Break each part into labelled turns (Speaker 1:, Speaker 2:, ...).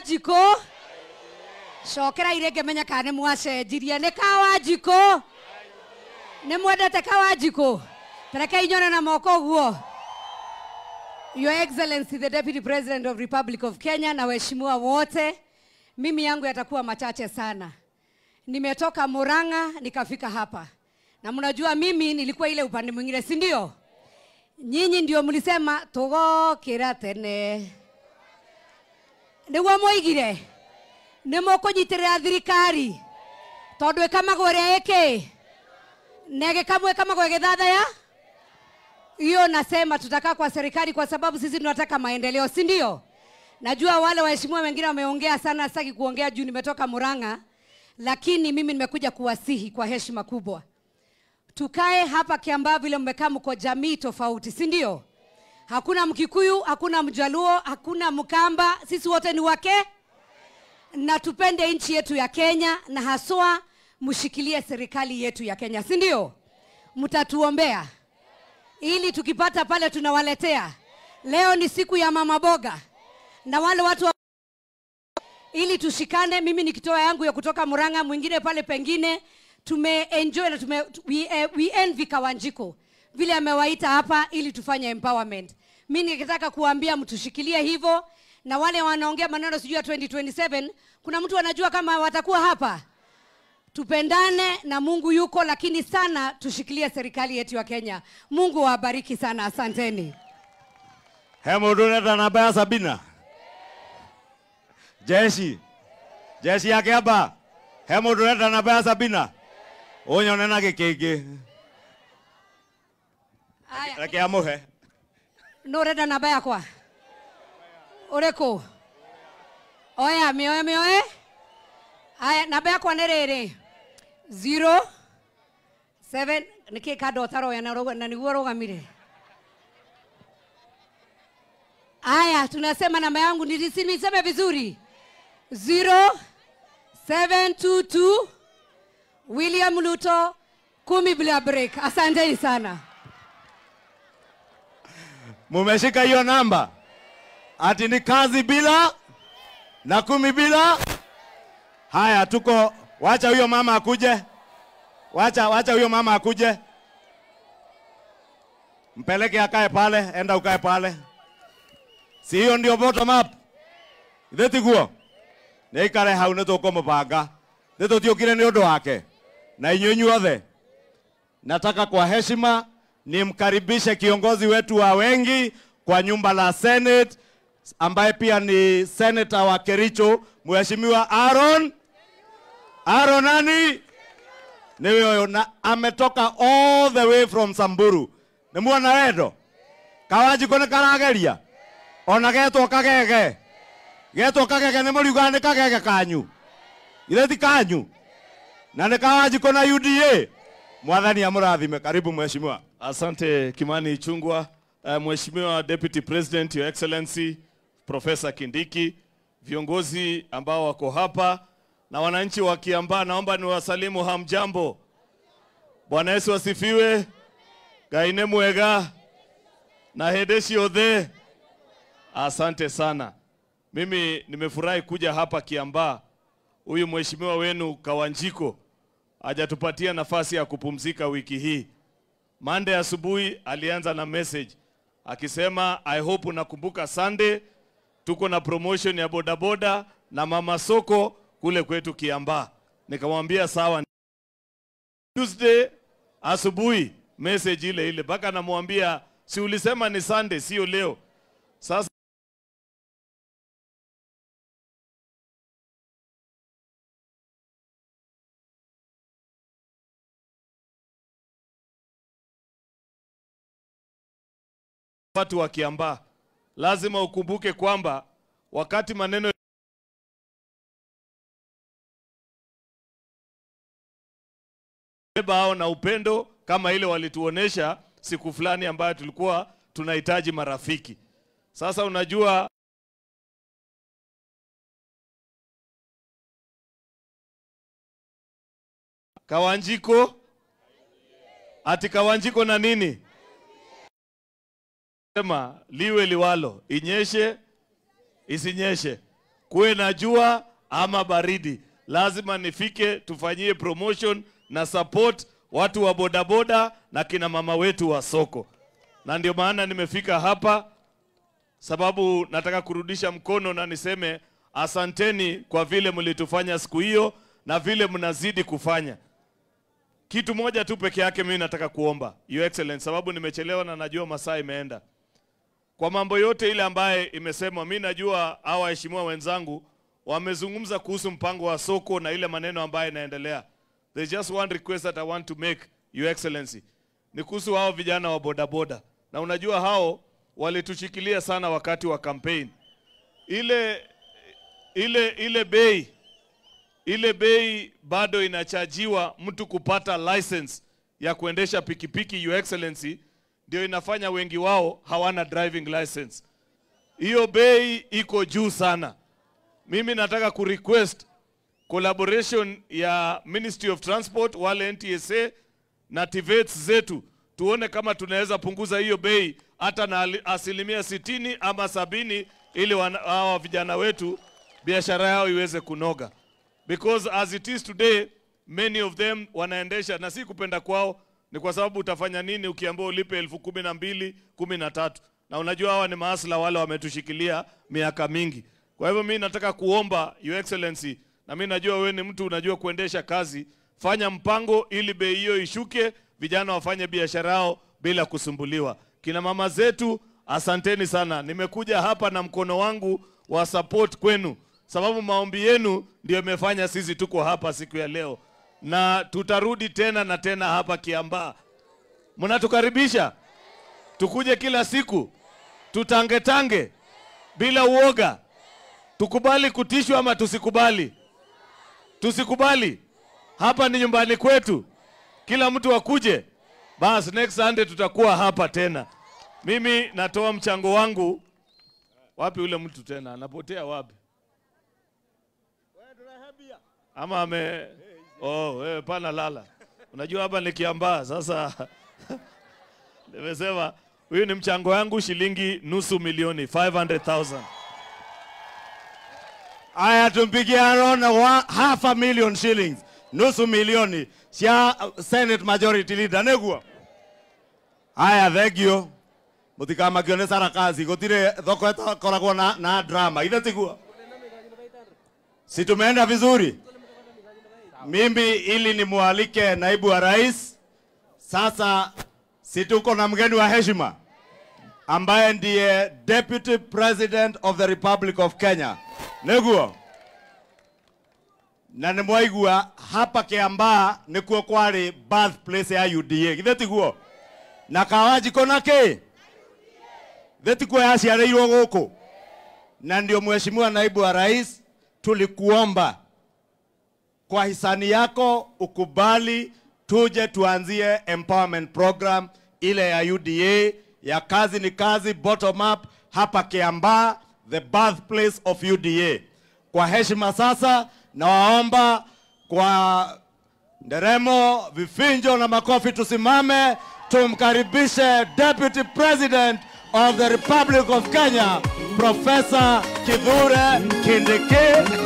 Speaker 1: Kawanjikũ? Cokera ire ngĩmenya kana nĩ mwacenjirie. Nĩ Kawanjikũ? Nĩ mwendete Kawanjikũ? Tarekei nyone na moko ũguo. Your Excellency the Deputy President of Republic of Kenya na waheshimiwa wote, mimi yangu yatakuwa machache sana. Nimetoka Murang'a nikafika hapa. Na mnajua mimi nilikuwa ile upande mwingine, si ndio? Nyinyi ndio mlisema tugokira tene. Niguo mwoigire nĩ mũkũnyitĩrĩra thirikari tondũ ĩkamagwo ĩrĩa ĩkĩ na ĩgĩkamwo ĩkamagwo ĩgĩthathaya. Hiyo nasema tutakaa kwa serikali kwa sababu sisi tunataka maendeleo, si ndio? Najua wale waheshimiwa wengine wameongea sana, sitaki kuongea juu nimetoka Murang'a, lakini mimi nimekuja kuwasihi kwa heshima kubwa. Tukae hapa Kiambaa vile mmekaa, mko jamii tofauti, si ndio? Hakuna Mkikuyu, hakuna Mjaluo, hakuna Mkamba, sisi wote ni wake. Na tupende nchi yetu ya Kenya na haswa mshikilie serikali yetu ya Kenya, si ndio? Mtatuombea ili tukipata pale tunawaletea. Leo ni siku ya mama boga na wale watu wa... ili tushikane. Mimi nikitoa yangu ya kutoka Murang'a, mwingine pale pengine. Tume enjoy na we envy Kawanjiko vile amewaita hapa ili tufanye empowerment. Mimi ningetaka kuambia mtushikilie hivyo, na wale wanaongea maneno sijui ya 2027, kuna mtu anajua kama watakuwa hapa? Tupendane na Mungu yuko, lakini sana tushikilie serikali yetu ya Kenya. Mungu awabariki sana, asanteni.
Speaker 2: He mundu urenda namba ya Sabina? Jeshi. Jeshi ya Kiambaa. He mundu urenda namba ya Sabina? Unyone na gikingi. Reke amuhe.
Speaker 1: No urenda namba yakwa? Uriku? Oya, mioe mioe. Aya, namba yakwa nĩ rĩrĩ 0 7 nĩkĩ kando ũtaroya na nĩguo ũrũgamire. Aya, tunasema namba yangu niseme vizuri. 0 7 2 2 William Ruto 10 bila break. Asanteni sana.
Speaker 2: Mumeshika hiyo namba? Ati ni kazi bila na 10 bila. Haya, tuko, wacha huyo mama akuje. Wacha huyo mama akuje. Mpeleke akae pale, enda ukae pale. Si hiyo ndio bottom up? Itheti guo? Nĩ ikare hau nĩ tũkũmũbanga. Nĩ tũtiũkire nĩ ũndũ wake. Na inyuĩ inyuothe. Nataka kwa heshima nimkaribishe kiongozi wetu wa wengi kwa nyumba la Senate, ambaye pia ni senator wa Kericho, Mheshimiwa Aaron. Aaron nani? Ni huyo na ametoka all the way from Samburu. Ni muona wendo? Kawanjiko nĩ karageria. Ona getwo kagege. Getwo kagege nĩ mũriugaga nĩ kagege kanyu. Ithe ti kanyu. Na nĩ Kawanjiko na UDA. Mwathani amũrathime. Karibu mheshimiwa.
Speaker 3: Asante Kimani Ichung'wah. Mheshimiwa Deputy President, Your Excellency Professor Kindiki, viongozi ambao wako hapa na wananchi wa Kiambaa, naomba niwasalimu hamjambo. Bwana Yesu asifiwe. Gaine mwega na hedeshi odhe. Asante sana. Mimi nimefurahi kuja hapa Kiambaa. Huyu mheshimiwa wenu Kawanjiko hajatupatia nafasi ya kupumzika wiki hii. Monday asubuhi alianza na message akisema, I hope unakumbuka Sunday tuko na promotion ya bodaboda na mama soko kule kwetu Kiambaa. Nikamwambia sawa. Tuesday asubuhi message ile ile, mpaka namwambia si ulisema ni Sunday, sio leo. Sasa watu wa Kiambaa, lazima ukumbuke kwamba wakati maneno hao na upendo kama ile walituonesha siku fulani ambayo tulikuwa tunahitaji marafiki. Sasa unajua Kawanjiko, ati Kawanjiko na nini? Sema liwe liwalo, inyeshe isinyeshe. Kuwe na jua ama baridi, lazima nifike tufanyie promotion na support watu wa bodaboda na kina mama wetu wa soko. Na ndio maana nimefika hapa, sababu nataka kurudisha mkono na niseme asanteni kwa vile mlitufanya siku hiyo na vile mnazidi kufanya. Kitu moja tu peke yake mimi nataka kuomba, Your Excellency, sababu nimechelewa na najua masaa imeenda. Kwa mambo yote ile ambaye imesemwa, mimi najua hawa waheshimiwa wenzangu wamezungumza kuhusu mpango wa soko na ile maneno ambaye inaendelea. There's just one request that I want to make, Your Excellency. Ni kuhusu hao vijana wa bodaboda. Na unajua hao walitushikilia sana wakati wa campaign. Ile bei bado inachajiwa mtu kupata license ya kuendesha pikipiki, Your Excellency, ndio inafanya wengi wao hawana driving license. Hiyo bei iko juu sana. Mimi nataka kurequest collaboration ya Ministry of Transport, wale NTSA na TVETs zetu, tuone kama tunaweza punguza hiyo bei hata na 60% ama 70%, ili hawa vijana wetu biashara yao iweze kunoga. Because as it is today, many of them wanaendesha, na si kupenda kwao, ni kwa sababu utafanya nini ukiambiwa ulipe 12,000, 13,000. Na unajua hawa ni maasla wale wametushikilia miaka mingi. Kwa hivyo mimi nataka kuomba, Your Excellency, na mimi najua wewe ni mtu unajua kuendesha kazi, fanya mpango ili bei hiyo ishuke, vijana wafanye biashara yao bila kusumbuliwa. Kina mama zetu, asanteni sana. Nimekuja hapa na mkono wangu wa support kwenu, sababu maombi yenu ndio imefanya sisi tuko hapa siku ya leo. Na tutarudi tena na tena hapa Kiambaa. Mnatukaribisha tukuje kila siku, tutangetange bila uoga. Tukubali kutishwa ama tusikubali? Tusikubali. Hapa ni nyumbani kwetu, kila mtu akuje. Bas, next Sunday tutakuwa hapa tena. Mimi natoa mchango wangu. Wapi ule mtu tena? Anapotea wapi? Ama ame... Oh, wewe pana lala. Unajua hapa ni Kiambaa sasa. Nimesema huyu ni mchango wangu shilingi 500,000, 500,000.
Speaker 2: Aya, tumpigie Aaron 500,000 shillings, 500,000 cia Senate Majority Leader neguo. Aya, thank you. Mutikamakio nĩ sarakazi, gũtirĩ thoko ĩtakoragwo na drama, ithe tiguo? Si tumeenda vizuri? Mimi ili nimualike naibu wa rais. Sasa si tuko na mgeni wa heshima ambaye ndiye Deputy President of the Republic of Kenya. Neguo. Na nimwaigua hapa Kiambaa nikuo kwari birthplace ya UDA. Githe tiguo? Na Kawanjikũ na kĩ? Githe tiguo yaciarĩirwo gũkũ? Na ndio mheshimiwa naibu wa rais, tulikuomba kwa hisani yako ukubali tuje tuanzie empowerment program ile ya UDA ya kazi ni kazi bottom up hapa Kiambaa, the birthplace of UDA. Kwa heshima sasa nawaomba kwa nderemo, vifinjo na makofi tusimame tumkaribishe Deputy President of the Republic of Kenya, Professor Kithure Kindiki.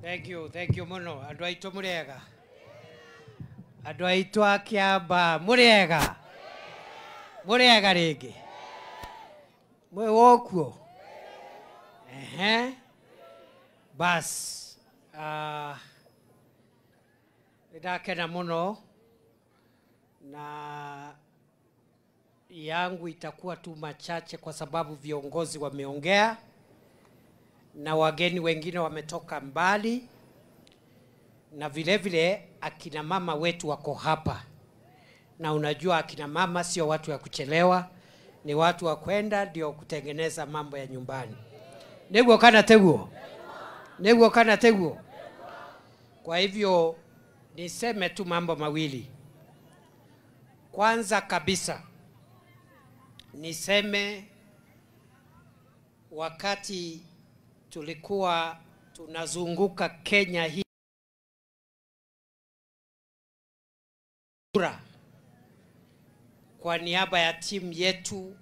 Speaker 4: Thank you muno. Andũ aitũ mũrĩega? Andũ aitũ a Kĩambaa mũrĩega? Mũrĩega rĩngĩ? Mwĩ wokuo? Ehe. Bas, nĩndakena mũno na yangu itakuwa tu machache kwa sababu viongozi wameongea na wageni wengine wametoka mbali, na vile vile akina mama wetu wako hapa. Na unajua akina mama sio watu wa kuchelewa, ni watu wa kwenda ndio kutengeneza mambo ya nyumbani. Niguo kana teguo? Niguo kana teguo? Kwa hivyo niseme tu mambo mawili. Kwanza kabisa niseme wakati tulikuwa tunazunguka Kenya hii kwa niaba ya timu yetu